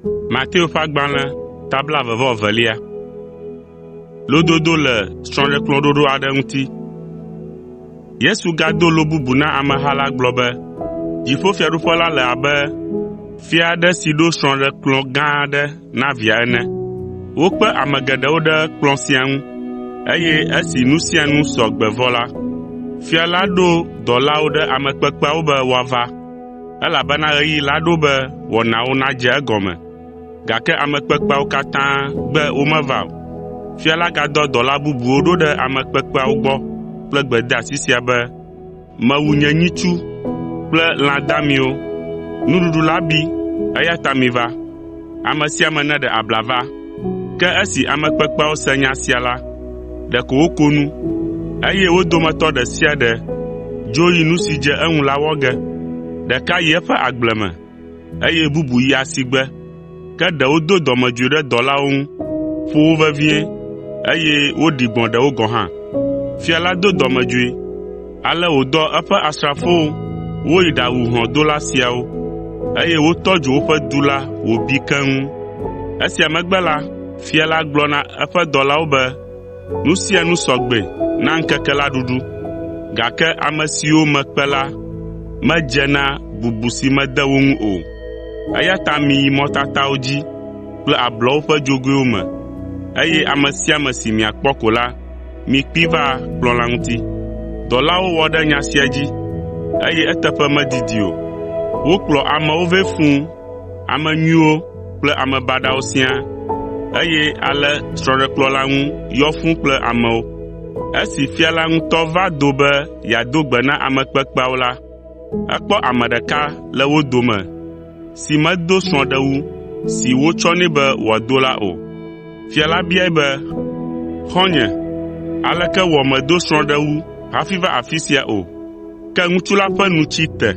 Mateo ƒe agbalẽ ta blaeve-vɔ-evelia. Yesu gado lo bubu na ameha la gblɔ be, “Dziƒofiaɖuƒe la le abe fia aɖe si ɖo srɔ̃ɖekplɔ̃ gã aɖe na via ene. Wokpe ame geɖewo ɖe kplɔ̃ sia ŋu, eye esi nu sia nu sɔ gbe vɔ la, fia la ɖo dɔlawo ɖe ame kpekpeawo be woava, elabena ɣeyiɣi la ɖo be wɔnawo nadze egɔme, gake ame kpekpeawo katã gbe womeva o. Fia la gadɔ dɔla bubuwo ɖo ɖe ame kpekpeawo gbɔ kple gbedeasi sia be, ‘Mewu nye nyitsu kple lã damiwo, nuɖuɖu la bi, eya ta miva, ame sia ame neɖe abla va.’ Ke esi ame kpekpeawo se nya sia la, ɖeko woko nu, eye wo dometɔ ɖe sia ɖe dzo yi nu si dze eŋu la wɔ ge. Ɖeka yi eƒe agble me, eye bubu yi asigbe. Ke ɖewo do dɔmedzoe ɖe dɔlawo ŋu, ƒo wo vevie, eye woɖi gbɔ̃ ɖewo gɔ̃ hã. Fia la do dɔmedzoe, ale wòdɔ eƒe asrafowo woyi ɖawu hlɔ̃dola siawo, eye wotɔ dzo woƒe du la wòbi keŋ. Esia megbe la, fia la gblɔ na eƒe dɔlawo be, ‘Nu sia nu sɔ gbe na ŋkeke la ɖuɖu, gake ame siwo mekpe la medze na bubu si mede wo ŋu o, eya ta miyi mɔtatawo dzi kple ablɔwo ƒe dzogoewo me, eye ame sia ame si miakpɔ ko la, mikpee va kplɔ̃ la ŋuti.’ Dɔlawo wɔ ɖe nya sia dzi, eye eteƒe medidi o, wokplɔ amewo vɛ fũu, ame nyuiwo kple ame baɖawo siaa, eye ale srɔ̃ɖekplɔ̃ la ŋu yɔ fũu kple amewo. Esi fia la ŋutɔ va do be yeado gbe na ame kpekpeawo la, ekpɔ ame ɖeka le wo dome si medo srɔ̃ɖewu si wotsɔ nɛ be wòado la o. Fia la biae be, ‘Xɔ̃nye, aleke wɔ mèdo srɔ̃ɖewu hafi va afi sia o?’ Ke ŋutsu la ƒe nu tsi te,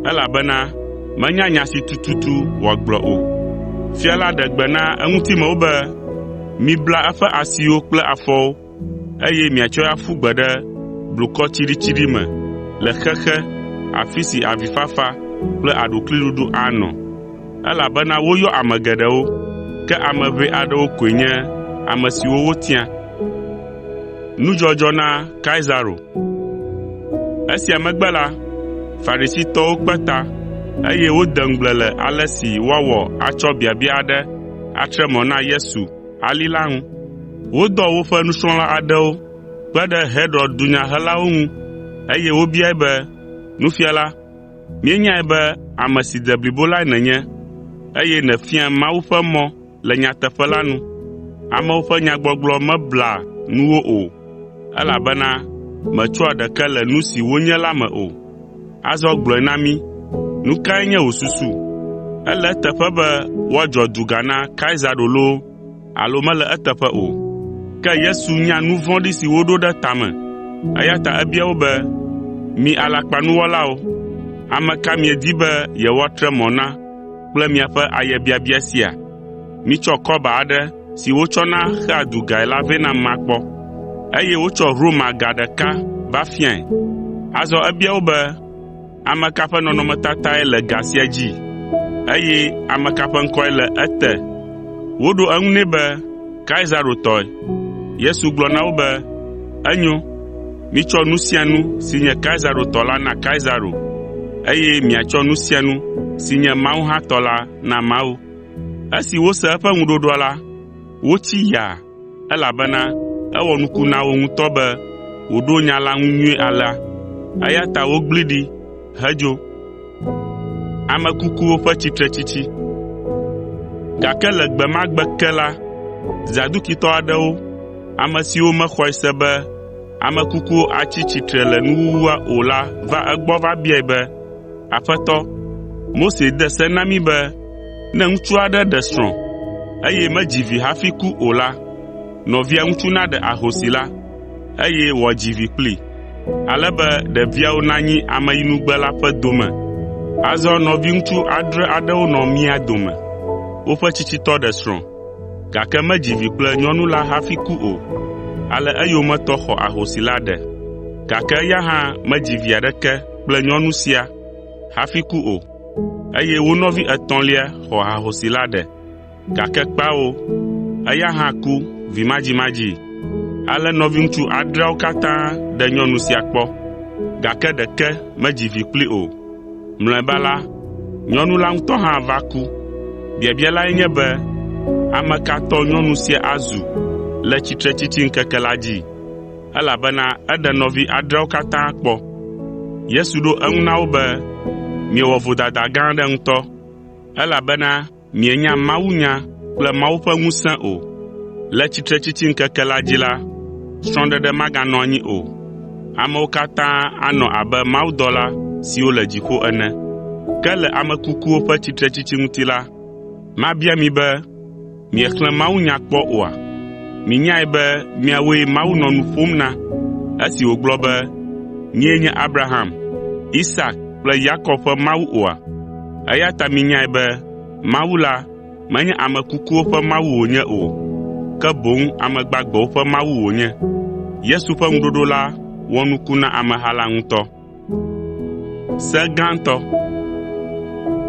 elabena menya nya si tututu wòagblɔ o. Fia la ɖe gbe na eŋutimewo be, ‘Mibla eƒe asiwo kple afɔwo, eye miatsɔe aƒu gbe ɖe blukɔ tsiɖitsiɖi me le xexe, afi si avifafa kple aɖukliɖuɖu anɔ.’ Elabena woyɔ ame geɖewo, ke ame ʋɛ aɖewo koe nye ame siwo wotia.” Esia megbe la, Farisitɔwo kpe ta, eye wode ŋugble le ale si woawɔ atsɔ biabia aɖe atre mɔ na Yesu ali la ŋu. Wodɔ woƒe nusrɔ̃la aɖewo kpe ɖe Herod dunyahelawo ŋu, eye wobiae be, “Nufiala, míenyae be ame si de blibo lae nènye, eye nèfiaa Mawu ƒe mɔ le nyateƒe la nu. Amewo ƒe nyagbɔgblɔ meblea nuwò o, elabena mètsɔa ɖeke le nu si wonye la me o. Azɔ gblɔe na mí, nu kae nye wò susu? Ele eteƒe be woadzɔ duga na Kaisaro loo alo mele eteƒe o?” Ke Yesu nya nu vɔ̃ɖi si woɖo ɖe ta me, eya ta ebia wo be, “Mi alakpanuwɔlawo, ame ka miedi be yewoatre mɔ na kple miaƒe ayebiabia sia? Mitsɔ kɔba aɖe si wotsɔna xea dugae la vɛ nam makpɔ.” Eye wotsɔ Roma ga ɖeka va fiae. Azɔ ebia wo be, “Ame ka ƒe nɔnɔmetatae le ga sia dzi, eye ame ka ƒe ŋkɔe le ete?” Woɖo eŋu nɛ be, “Kaisaro tɔe.” Yesu gblɔ na wo be, “Enyo, mitsɔ nu sia nu si nye Kaisaro tɔ la na Kaisaro, eye miatsɔ nu sia nu si nye Mawu hã tɔ la na Mawu.” Esi wose eƒe ŋuɖoɖoa la, wotsi yaa, elabena ewɔ nuku na wo ŋutɔ be wòɖo nya la ŋu nyuie alea, eya ta wogblẽe ɖi hedzo. Gake le gbe ma gbe ke la, Zadukitɔ aɖewo, ame siwo mexɔe se be ame kukuwo atsi tsitre le nuwuwua o la va egbɔ va biae be, “Aƒetɔ, Mose de se na mí be ne ŋutsu aɖe ɖe srɔ̃, eye medzi vi hafi ku o la, nɔvia ŋutsu naɖe ahosi la, eye wòadzi vi kplii, ale be ɖeviawo nanyi ameyinugbe la ƒe dome. Azɔ nɔviŋutsu adre aɖewo nɔ mía dome. Woƒe tsitsitɔ ɖe srɔ̃, gake medzi vi kple nyɔnu la hafi ku o, ale eyometɔ xɔ ahosi la ɖe, gake eya hã medzi vi aɖeke kple nyɔnu sia hafi ku o. eye wo nɔvi etɔ̃lia xɔ ahosi la ɖe, gake kpao, eya hã ku vimadzimadzii. Ale nɔviŋutsu adreawo katã ɖe nyɔnu sia kpɔ, gake ɖeke medzi vi kplii o. Mlɔeba la, nyɔnu la ŋutɔ hã va ku. Biabia lae nye be, ame ka tɔ nyɔnu sia azu le tsitretsitsiŋkeke la dzi? Elabena eɖe nɔvi adreawo katã kpɔ.” Yesu ɖo eŋu na wo be, “Miewɔ vodada gã aɖe ŋutɔ, elabena mienya mawunya kple Mawu ƒe ŋusẽ o. Le tsitretsitsiŋkeke la dzi la, srɔ̃ɖeɖe maganɔ anyi o. Amewo katã anɔ abe mawudɔla siwo le dziƒo ene. Ke le ame kukuwo ƒe tsitretsitsi ŋuti la, mabia mi be miexlẽ mawunya kpɔ oa? Minyae be miawoe Mawu nɔ nu ƒom na esi wògblɔ be, ‘Nyee nye Abraham, Isak kple Yakob ƒe Mawu’ oa? Eya ta minyae be Mawu la menye ame kukuwo ƒe Mawu wònye o, ke boŋ ame gbagbewo ƒe Mawu wònye.” Yesu ƒe ŋuɖoɖo la wɔ nuku na ameha la ŋutɔ.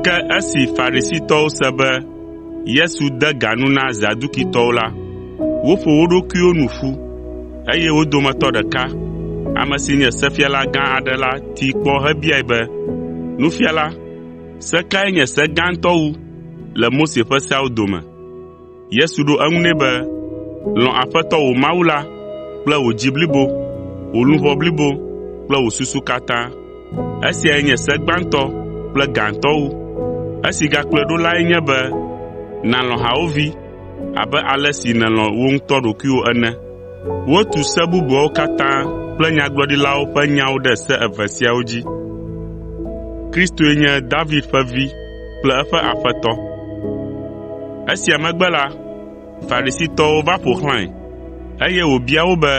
Ke esi Farisitɔwo se be Yesu de ga nu na Zadukitɔwo la, woƒo wo ɖokuiwo nu ƒu, eye wo dometɔ ɖeka, ame si nye sefiala gã aɖe la tee kpɔ hebiae be, “Nufiala, se kae nye se gãtɔ wu le Mose ƒe seawo dome?” Yesu ɖo eŋu nɛ be, “Lɔ̃ Aƒetɔ wò Mawu la kple wò dzi blibo, wò luʋɔ blibo kple wò susu katã. Esiae nye se gbãtɔ kple gãtɔ wu. Esi gakplɔe ɖo lae nye be nàlɔ̃ hawòvi abe ale si nèlɔ̃ wò ŋutɔ ɖokuiwò ene. Wotu se bubuawo katã kple nyagblɔɖilawo ƒe nyawo ɖe se eve siawo dzi.” Esia megbe la, Farisitɔwo va ƒo xlãe, eye wòbia wo be,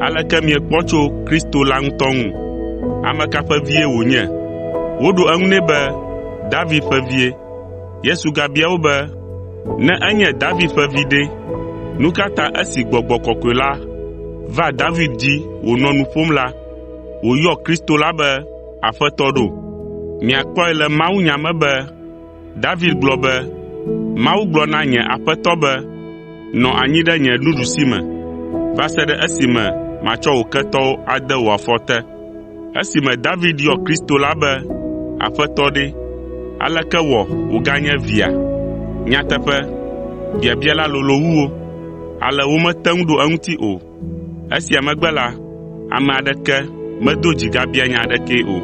“Aleke miekpɔ tso Kristo la ŋutɔ ŋu? Ame ka ƒe vie wònye?” Woɖo eŋu nɛ be, “David ƒe vie.” Yesu gabia wo be, “Ne enye David ƒe vi ɖe, nu ka ta esi Gbɔgbɔ Kɔkɔe la va David dzi wònɔ nu ƒom la, wòyɔ Kristo la be Aƒetɔ ɖo? Miakpɔe le mawunya me be David gblɔ be, ‘Mawu gblɔ na nye Aƒetɔ be, nɔ anyi ɖe nye nuɖusime va se ɖe esime matsɔ wò ketɔwo ade wò afɔ te.’ Esime David yɔ Kristo la be ‘Aƒetɔ’ ɖe, aleke wɔ wòganye via?” Nyateƒe, biabia la lolo wu wo, ale womete ŋu ɖo eŋuti o. Esia megbe la, ame aɖeke medo dzi gabia nya aɖekee o.